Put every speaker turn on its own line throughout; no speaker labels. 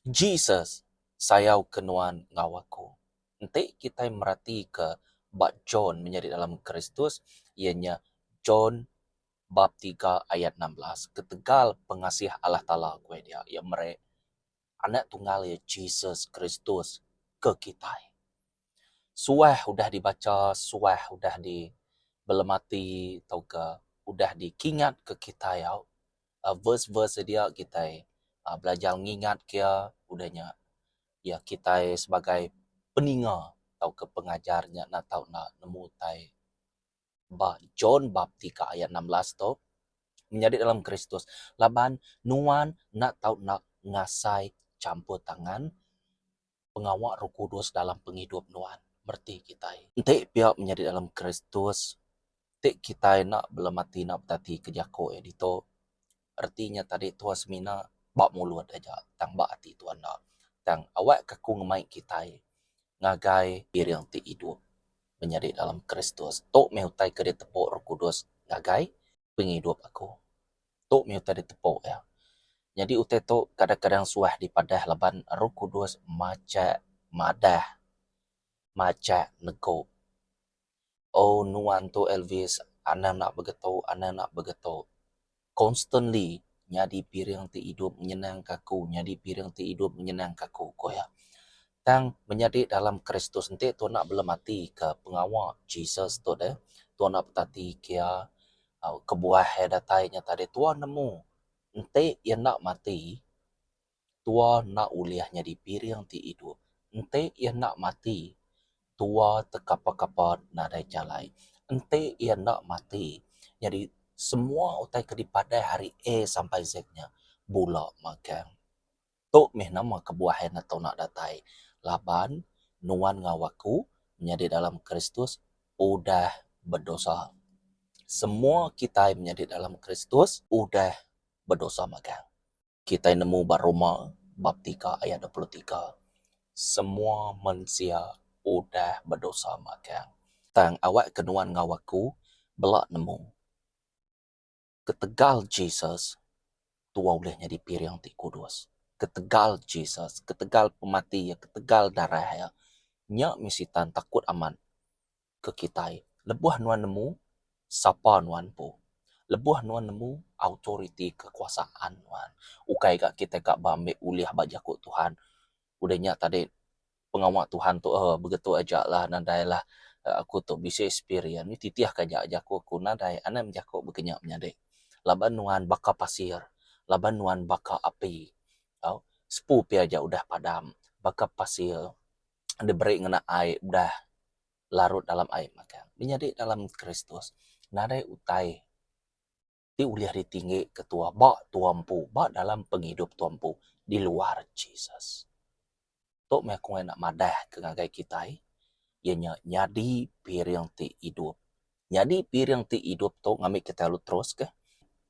Jesus sayau ke nuan enggau aku. Enti kitai meratika ba John menyadi dalam Kristus iya nya John bab tiga ayat 16 ketegal pengasih Allah Taala ku iya dia iya meri anak tunggal iya Jesus Kristus ke kitai. Suah udah dibacha suah udah di belemati tauka udah dikingatka kitai au verse-verse dia kitai belajar ngingat ke iya udah nya iya kitai sebagai peninga tauka pengajar nya enda tau enda nemu utai ba John bab tiga ayat 16 tu menyadi dalam Kristus laban nuan enda tau enda ngasai champur tangan pengawa Roh Kudus dalam pengidup nuan mereti kitai. Enti pia menyadi dalam Kristus ti kitai enda belemati enda betati ke jaku iya ditu reti nya tadi tuah semina ba mulut aja tang ba ati tuah enda. Tang awak ke aku ngemai kitai ngagai piring ti idup menyadi dalam Kristus. Tu meh utai ke ditepu Roh Kudus ngagai pengidup aku. Tu meh utai ditepu iya. Nyadi utai tu kadang-kadang suah dipadah laban Roh Kudus majak madah majak negu. Oh nuan tu Elvis anang enda begetu anang enda begetu. Constantly nyadi piring ti idup nyenangka aku nyadi piring ti idup nyenangka aku ku iya. Tang menyadi dalam Kristus enti tu enda belemati ke pengawa Jesus tu deh tu enda betati ke iya kebuah iya datai nya tadi tuan nemu enti iya enda mati tua enda ulih nyadi piring ti idup. Enti iya enda mati tua tekapa-kapa nadai jalai. Enti iya enda mati nyadi semua utai ke dipadah ari A sampai Z nya bula magang. Tu mih nama kebuah iya netu enda datai laban nuan enggau aku menyadi dalam Kristus udah bedosa. Semua kitai menyadi dalam Kristus udah bedosa magang. Kitai nemu ba Roma bab tiga ayat 23 semua mensia udah bedosa magang. Tang awak ke nuan enggau aku bela nemu. Ketegal Jesus, tua ulih nyadi piring ti kudus. Ketegal Jesus, ketegal pemati iya, ketegal darah iya, nya mih Sitan takut amat ke kitai. Lebuh nuan nemu sapa nuan empu. Lebuh nuan nemu autoriti kekuasaan nuan. Ukai ga kitai ka ba ambi ulih ba jaku Tuhan. Udah nya tadi pengawa Tuhan tu uhh begitu aja lah nadai lah aku tu bisi experience ni titih ka aja jaku aku nadai anang jaku baka nya menyadi laban nuan baka pasir laban nuan baka api tau sepu pia aja udah padam baka pasir diberi ngena ai udah larut dalam ai magang menyadi dalam Kristus nadai utai ti ulih ditinggi ke tua ba tua empu ba dalam pengidup tua empu di luar Jesus. Tu meh aku enda madah ke ngagai kitai iya nya nyadi piring ti idup. Nyadi piring ti idup tu ngambi kitai lalu terus ke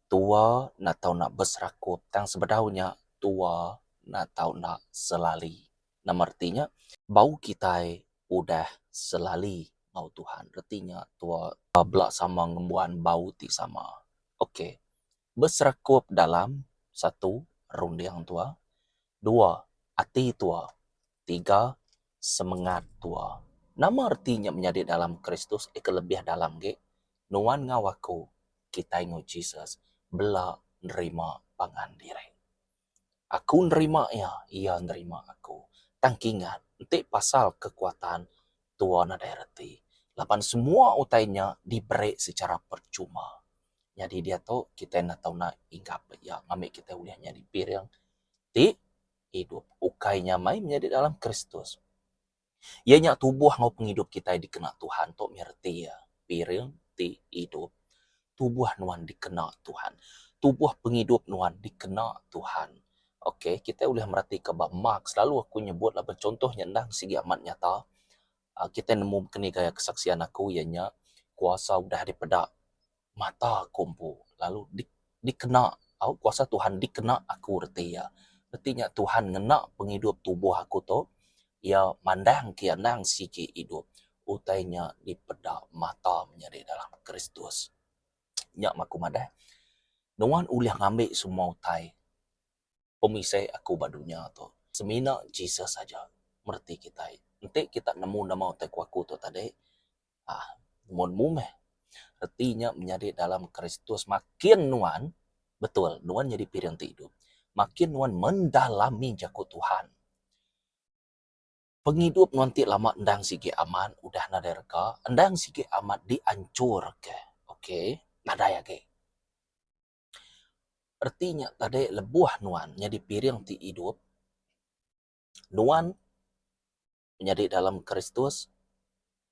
tua enda tau enda beserakup tang sebedau nya tua enda tau enda selali. Nama reti nya bau kitai udah selali enggau Tuhan. Reti nya tua bela sama ngembuan bau ti sama. Ok. Beserakup dalam satu runding tua, dua ati tua, tiga semengat tua. Nama reti nya menyadi dalam Kristus eh ke lebih dalam agi nuan enggau aku kitai enggau Jesus bela nerima pangan diri. Aku nerima iya, iya nerima aku. Tang kingat, enti pasal kekuatan, tua nadai reti. Laban semua utai nya diberi secara percuma. Nyadi diatu, kitai enda tau enda inggap ba iya ngambi kitai ulih nyadi piring ti idup. Ukai nyamai menyadi dalam Kristus. Iya nya tubuh enggau pengidup kitai dikena Tuhan tu mih reti iya piring ti idup. Tubuh nuan dikena Tuhan. Tubuh pengidup nuan dikena Tuhan. Ok kitai ulih meratika ba Mark selalu aku nyebut laban contoh nya endang sigi amat nyata uhh kitai nemu keni gaya kesaksian aku iya nya kuasa udah dipeda mata aku empu lalu dikena au kuasa Tuhan dikena aku reti iya. Reti nya Tuhan ngena pengidup tubuh aku tu iya mandang ke anang sigi idup utai nya dipeda mata menyadi dalam Kristus. Nya meh aku madah nuan ulih ngambi semua utai pemisai aku ba dunya tu. Semina Jesus aja mereti kitai. Enti kita nemu nama utai ku aku tu tadi, aaa nemu nemu meh. Reti nya menyadi dalam Kristus makin nuan betul nuan nyadi piring ti idup. Makin nuan mendalami jaku Tuhan. Pengidup nuan ti lama endang sigi amat udah nadai rega endang sigi amat dianchurka ok nadai agi. Reti nya tadi lebuh nuan nyadi piring ti idup nuan menyadi dalam Kristus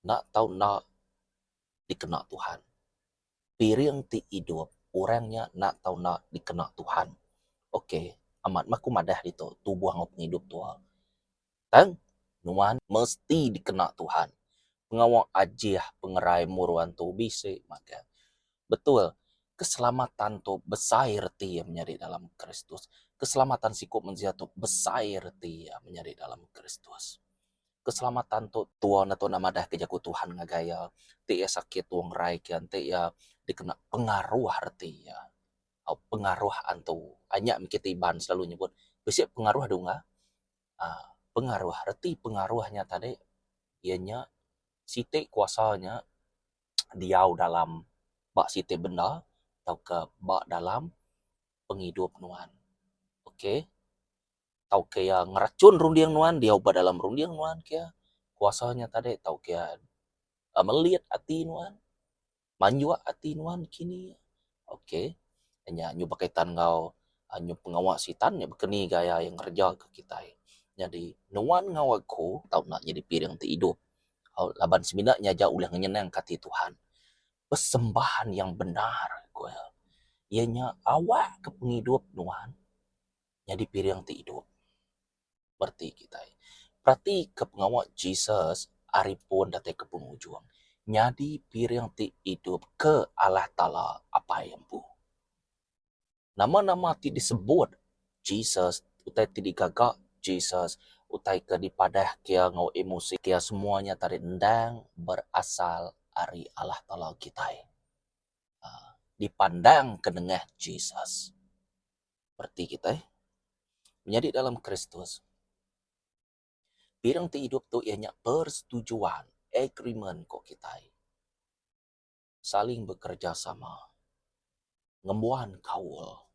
enda tau enda dikena Tuhan. Piring ti idup orang nya enda tau enda dikena Tuhan. Ok amat meh aku madah ditu tubuh enggau pengidup tua. Tang nuan mesti dikena Tuhan. Pengawa ajih pengerai meruan tu bisi magang. Betul, keselamatan tu besai reti iya menyadi dalam Kristus. Keselamatan siku mensia tu besai reti iya menyadi dalam Kristus. Keselamatan tu tua ne tu madah ke jaku Tuhan ngagai iya ti iya sakit tua ngerai ke enti iya dikena pengaruh reti iya. Pengaruh antu. Nya meh kitai Iban selalu nyebut bisi pengaruh dungah. uhh pengaruh reti pengaruh nya tadi iya nya siti kuasa nya diau dalam ba siti benda tauka ba dalam pengidup nuan. Ok tauka iya ngerachun runding nuan diau ba dalam runding nuan ke kuasa nya tadi tauka iya melit ati nuan. Manjuk ati nuan kini. Ok. Nya nyu bekaitan enggau nyu pengawa sitan nya bekeni gaya iya ngereja ke kitai. Nyadi nuan enggau aku tau enda nyadi piring ti idup laban semina nya aja ulih ngenyenangka ati Tuhan. Persembahan yang benar ku iya, iya nya awak ke pengidup nuan nyadi piring ti idup. Bereti kitai. Peratika pengawa Jesus ari pun datai ke pengujung nyadi piring ti idup ke Allah Taala Apai empu. Nama-nama ti disebut Jesus, utai ti digaga Jesus, utai ke dipadah ke enggau emosi ke semua nya tadi endang berasal ari Allah Taala kitai. Aaa dipandang ke nengah Jesus. Reti kitai menyadi dalam Kristus. Piring ti idup tu iya nya persetujuan, agreement ko kitai. Saling bekerejasama, ngembuan kaul.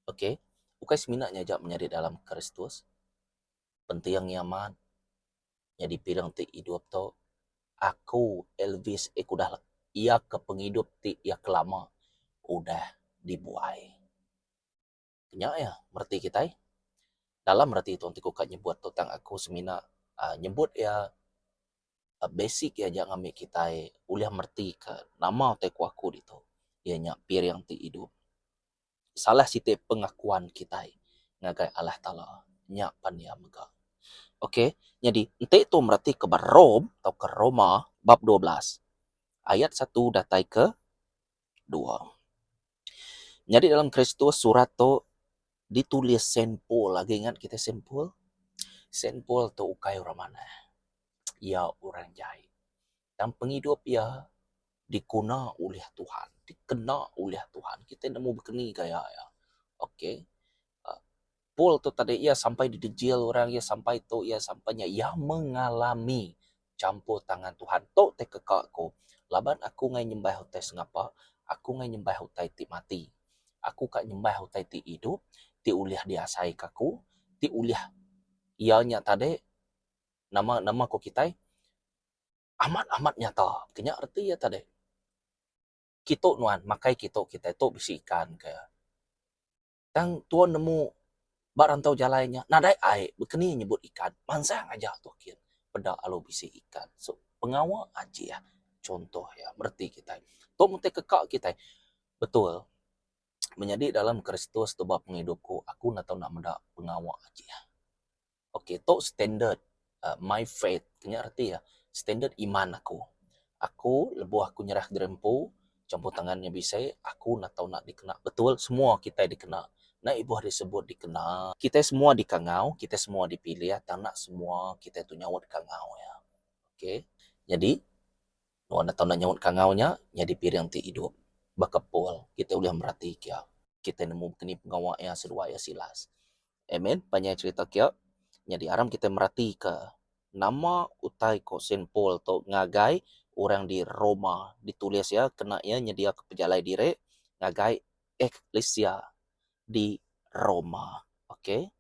Ok, ukai semina nya aja menyadi dalam Kristus. Penting iya amat nyadi piring ti idup tu aku Elvis ik udah iya ke pengidup ti iya ke lama udah dibuai. Nya iya mereti kitai. Dalam reti tu enti ku ka nyebut tu tang aku semina uhh nyebut iya basic iya aja ngambi kitai ulih mereti ka nama utai ku aku ditu iya nya piring ti idup. Salah siti pengakuan kitai ngagai Allah Taala nya pan iya mega. Ok nyadi enti tu mereti ke ba Rome tauka Roma bab 12 ayat satu datai ke dua. Nyadi dalam Kristus surat tu ditulis Saint Paul agi ingat kitai Saint Paul? Saint Paul tu ukai orang manah iya orang jai. Tang pengidup iya dikuna ulih Tuhan, dikena ulih Tuhan. Kitai nemu bekeni gaya iya. Ok. Paul tu tadi iya sampai didejil orang, iya sampai tu, iya sampai nya. Iya mengalami campur tangan Tuhan. Tu ti keka aku. Laban aku ngai nyembah utai sengapa, aku ngai nyembah utai ti mati. Aku ka nyembah utai ti idup, ti ulih diasaika aku, ti ulih iya nya tadi nama nama ku kitai amat amat nyata ke nya reti iya tadi. Kitu nuan makai kitu kitai tu bisi ikan ke. Tang tuan nemu ba rantau jalai nya nadai ai bekeni nyebut ikan mansang aja tu kin peda lalu bisi ikan. So pengawa ajih contoh iya mereti kitai. Tu mesti keka kitai betul menyadi dalam Kristus tu ba pengidup ku aku enda tau enda meda pengawa ajih. Ok tu standard my faith nya reti iya standard iman aku. Aku lebuh aku nyerah diri empu campur tangan nya bisi aku enda tau nak dikena betul semua kitai dikena. Enda ibuh disebut dikena. Kitai semua dikangau kitai semua dipilih tang enda semua kitai tu nyaut kangau iya. Ok nyadi nuan enda tau nak nyaut kangau nya nyadi piring ti idup baka Paul kitai ulih mereti ka. Kitai nemu keni pengawa iya seduai iya Silas. Amen. Panjai cherita kiya. Nyadi aram kitai meratika nama utai ko Saint Paul tu ngagai orang di Roma ditulis iya kena iya nyediaka pejalai diri ngagai eklisia di Roma. Ok.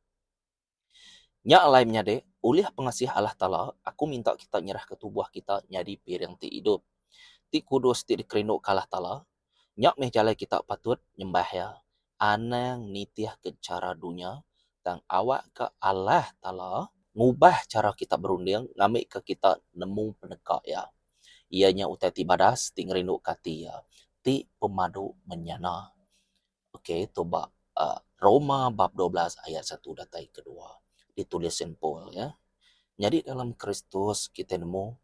Nya alai menyadi, ulih pengasih Allah Taala, aku minta kita nyerahka tubuh kita nyadi piring ti idup, ti kudus ti dikerinduka Allah Taala. Nya meh jalai kita patut nyembah Iya. Anang nitihka chara dunya, tang awakka Allah Taala ngubah chara kita berunding ngambika kita nemu peneka Iya. Iya nya utai ti badas ti ngerinduka ati Iya, ti pemadu menyana. Ok, tu ba uhh Roma bab 12 ayat satu datai ke dua ditulis Saint Paul ya. Nyadi dalam Kristus kitai nemu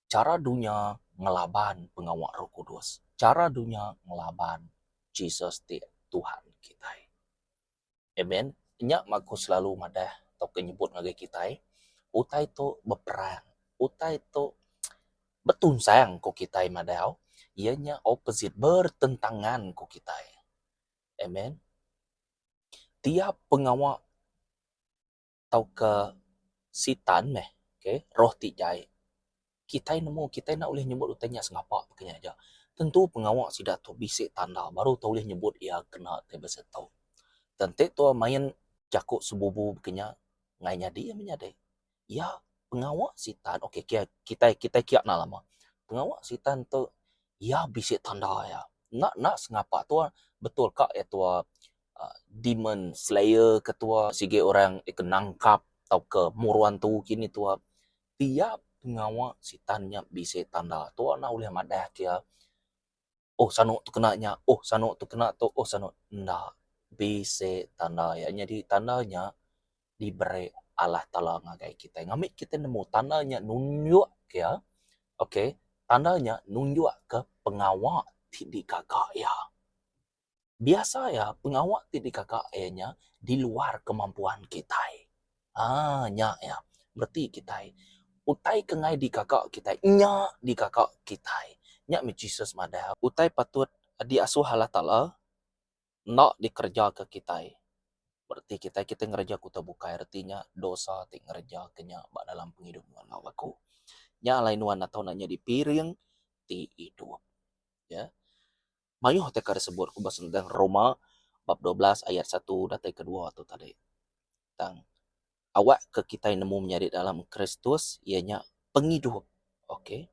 chara dunya ngelaban pengawa Roh Kudus, chara dunya ngelaban Jesus ti Tuhan kitai. Amen. Nya mah aku selalu madah tauka nyebut ngagai kitai, utai tu beperang, utai tu betunsang ku kitai madah iya nya opposite bertentangan ku kitai. Amen. Tiap pengawa tauka sitan meh okay roh ti jai kitai nemu kitai enda ulih nyebut utai nya sengapa pekenya aja. Tentu pengawa sida tu bisi tanda baru tau ulih nyebut iya kena ti besetu. Enti tu main jaku sebubu pekenya ngai nyadi iya menyadi. Iya pengawa sitan okay kitai kitai kiya enda lama. Pengawa sitan tu iya bisi tanda iya. Enda enda sengapa tu betul ka iya tua demon slayer ke tua sigi orang ke nangkap tauka muru antu kini tua. Tiap pengawa sitan nya bisi tanda. Tua enda ulih madah ke iya oh sanu tu kena nya, oh sanu tu kena tu, oh sanu. Enda. Bisi tanda iya. Nyadi tanda nya diberi Allah Taala ngagai kitai. Ngambi kitai nemu tanda nya nunjuk ke iya, okay, tanda nya nunjuk ke pengawa ti digaga iya. Biasa iya pengawa ti digaga iya nya di luar kemampuan kitai. Aaa nya iya reti kitai utai ke enggai digaga kitai nya digaga kitai. Nya mih Jesus madah utai patut diasuh Allah Taala enda dikerejaka kitai. Reti kitai kitai ngereja ke utai bukai reti nya dosa ti ngereja ke nya ba dalam pengidup nuan enggau aku. Nya alai nuan atau enda nyadi piring ti idup. Ya. Mayuh utai ka disebut ku ba senentang Roma bab 12 ayat satu datai ke dua tu tadi. Tang awak ke kitai nemu menyadi dalam Kristus iya nya pengidup. Okay.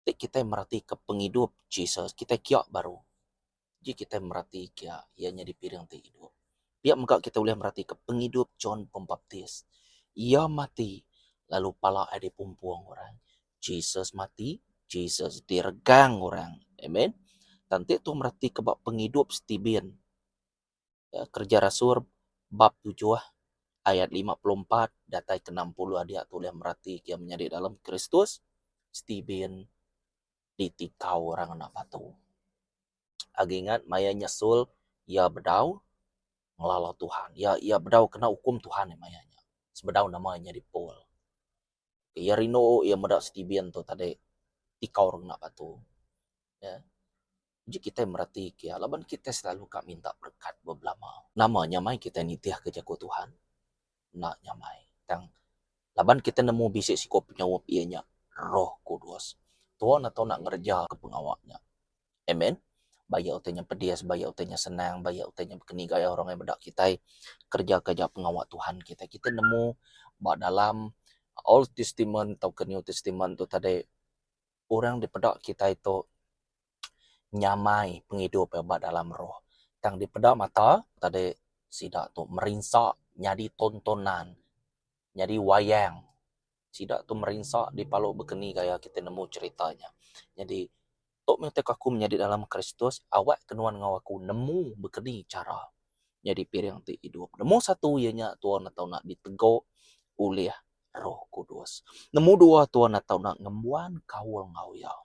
Ti kitai meratika pengidup Jesus kitai kiya baru. Ji kitai merati kiya iya nyadi piring ti idup. Pia mega kitai ulih meratika pengidup John Pembaptis. Iya mati lalu pala iya dipumpung orang. Jesus mati, Jesus diregang orang. Amen. Tang ti tu meratika ba pengidup Stephen. Ya, Kereja Rasul bab tujuh ayat 54 datai ke 60 dia tu ulih meratika iya menyadi dalam Kristus. Stephen ditikau orang ngena batu. Agi ingat maya nyesul iya bedau ngelala Tuhan. Iya iya bedau kena ukum Tuhan maya nya. Sebedau nama iya nyadi Paul. Iya rindu iya meda Stephen tu tadi tikau orang ngena batu. Ya. Uji kitai mereti ke iya laban kitai selalu ka minta berekat bebelama. Nama nyamai kitai nitihka jaku Tuhan? Enda nyamai. Tang laban kitai nemu bisi siku penyaup iya nya Roh Kudus. Tuan atau enda ngereja ke pengawa nya. Amen. Ba iya utai nya pedis, ba iya utai nya senang, ba iya utai nya bekeni gaya orang ai meda kitai kereja ke aja pengawa Tuhan kitai. Kitai nemu ba dalam Old Testament tauka New Testament tu tadi orang dipeda kitai tu nyamai pengidup iya ba dalam roh. Tang dipeda mata tadi sida tu merinsa nyadi tontonan, nyadi wayang. Sida tu merinsa dipalu bekeni gaya kitai nemu cherita nya. Nyadi Tu meh utai ku aku menyadi dalam Kristus, awak ke nuan enggau aku nemu bekeni chara nyadi piring ti idup. Nemu satu iya nya tuan atau enda ditego ulih Roh Kudus. Nemu dua tuan atau enda ngembuan kaul enggau iya.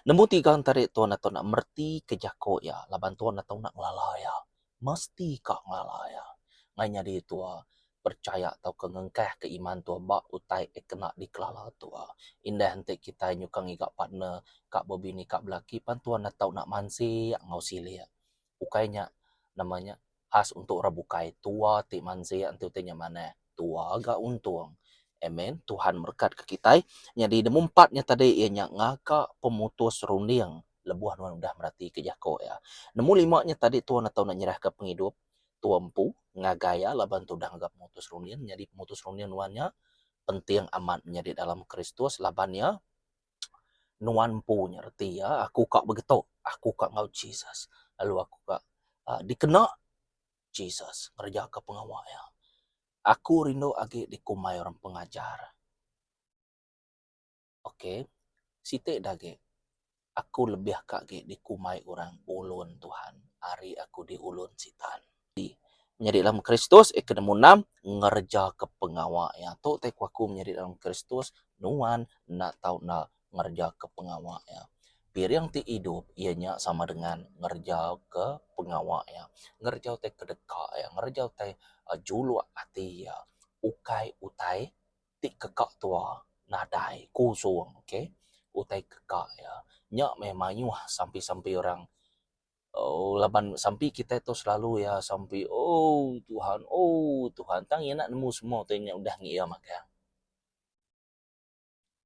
Nemu tiga enti tuan atau enda mereti ke jako iya laban tuan atau enda ngelala iya. Mesti ka ngelala iya. Ngai nyadi tua perchaya tauka ngengkahka iman tua ba utai ti kena dikelala tua. Indah enti kitai nyuka ngiga partner ka bebini ka belaki pan tua enda tau nak mansik enggau silik. Ukai nya nama nya. Khas untuk orang bukai tua ti mansik enti utai nya manah tua ga untung. Amen. Tuhan merekat ke kitai. Nyadi nemu empat nya tadi iya nya ngaga pemutus runding lebuh nuan udah merati ke jako iya. Nemu lima nya tadi tuan atau enda nyerah ke pengidup tua empu ngagai iya laban tu udah ngaga pemutus runding. Nyadi pemutus runding nuan nya penting amat menyadi dalam Kristus laban iya nuan empu nya reti iya aku ka begetu aku ka enggau Jesus lalu aku ka uhh dikena Jesus ngereja ka pengawa iya. Aku rindu agi dikumbai orang pengajar. Ok siti da agi aku lebih ka agi dikumbai orang ulun Tuhan ari aku diulun sitan. Menyadi dalam Kristus eh ke nemu enam ngereja ke pengawa iya. Tu tai ku aku menyadi dalam Kristus nuan enda tau enda ngereja ke pengawa iya. Piring ti idup iya nya sama dengan ngereja ke pengawa iya. Ngereja utai ke deka iya, ngereja utai juluk ati iya. Ukai utai ti keka tua nadai kusung okay. Utai keka iya. Nya meh mayuh sampi-sampi orang uhh laban sampi kitai tu selalu iya sampi oh Tuhan oh Tuhan tang iya enda nemu semua utai nya udah ngi iya magang.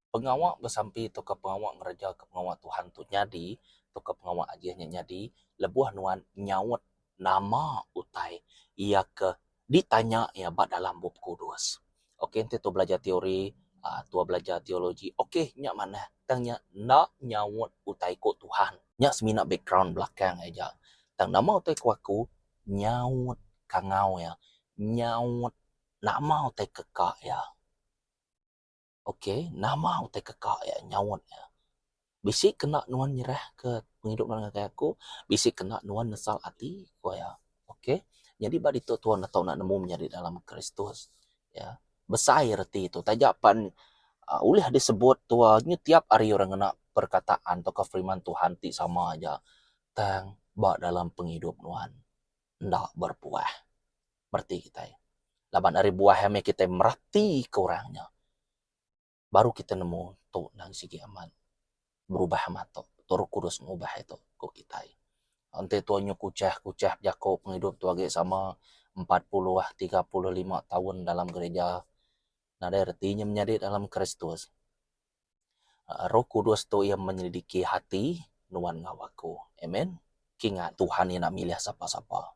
Pengawa besampi tauka pengawa ngereja ke pengawa Tuhan tu nyadi tauka pengawa ajih nya nyadi lebuh nuan nyaut nama utai iya ke ditanya iya ba dalam Bup Kudus. Ok enti tu belajar teori aaa tua belajar teologi ok nya manah tang nya enda nyaut utai ku Tuhan. Nya semina background belakang aja tang nama utai ku aku nyaut kangau iya nyaut nama utai ke ka iya. Ok, nama utai keka iya nyaut iya. Bisi kena nuan nyerah ke pengidup nuan ngagai aku, bisi kena nuan nesal ati, ku iya. Ok, nyadi ba ditu tuan atau enda nemu menyadi dalam Kristus. Ya, besai reti tu taja pan uhh ulih disebut tua nyu tiap hari orang ngena perkataan tauka firman Tuhan ti sama aja tang ba dalam pengidup nuan enda berbuah. Mereti kitai. Laban ari buah iya meh kitai meratika orang nya. Baru kitai nemu tu endang sigi amat berubah amat tu. Tu Roh Kudus ngubah iya tu ku kitai. Enti tu nyu kuchah-kuchah bejaku pengidup tu agi sama 40 35 taun dalam gereja nadai reti nya menyadi dalam Kristus. Roh Kudus tu iya menyelidiki hati nuan enggau aku. Amen. Kingat Tuhan iya enda milih sapa-sapa.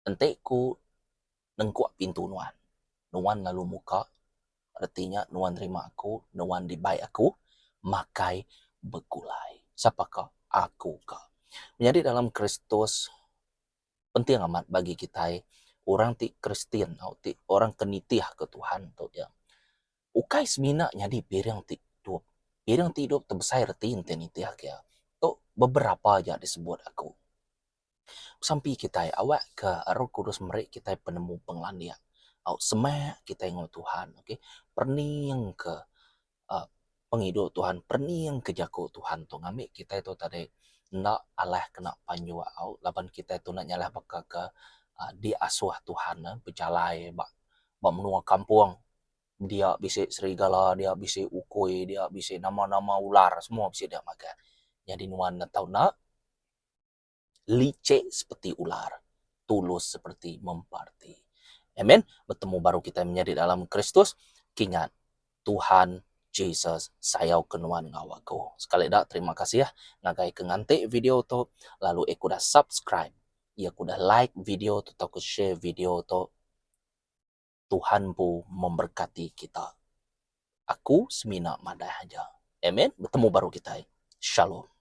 Enti ku nengkuk pintu nuan, nuan lalu muka, reti nya nuan nerima aku, nuan dibai aku makai begulai. Sapa ka? Aku ka. Menyadi dalam Kristus penting amat bagi kitai orang ti Kristian tau ti orang ke nitihka Tuhan tu iya. Ukai semina nyadi piring ti idup. Piring ti idup tu besai reti enti nitihka iya. Tu beberapa aja disebut aku. Besampi kitai awakka Roh Kudus meri kitai penemu pengelandik au semak kitai enggau Tuhan ok pereningka uhh pengidup Tuhan pereningka jaku Tuhan tu ngambi kitai tu tadi enda alah kena panjuk au laban kitai tu enda nyalah baka ke uhh diasuh Tuhan bejalai ba ba menua kampung dia bisi serigala dia bisi ukui dia bisi nama nama ular semua bisi dia magang nyadi nuan ne tau enda. Licik seperti ular, tulus seperti memparti. Amen. Betemu baru kitai menyadi dalam Kristus. Kingat, Tuhan Jesus sayau ke nuan enggau aku. Sekali da terima kasih ngagai ke nganti video tu lalu aku dah subscribe, iya ku dah like video tu tauka share video tu. Tuhan empu memberkati kita. Aku semina madah aja. Amen. Betemu baru kitai. Shalom.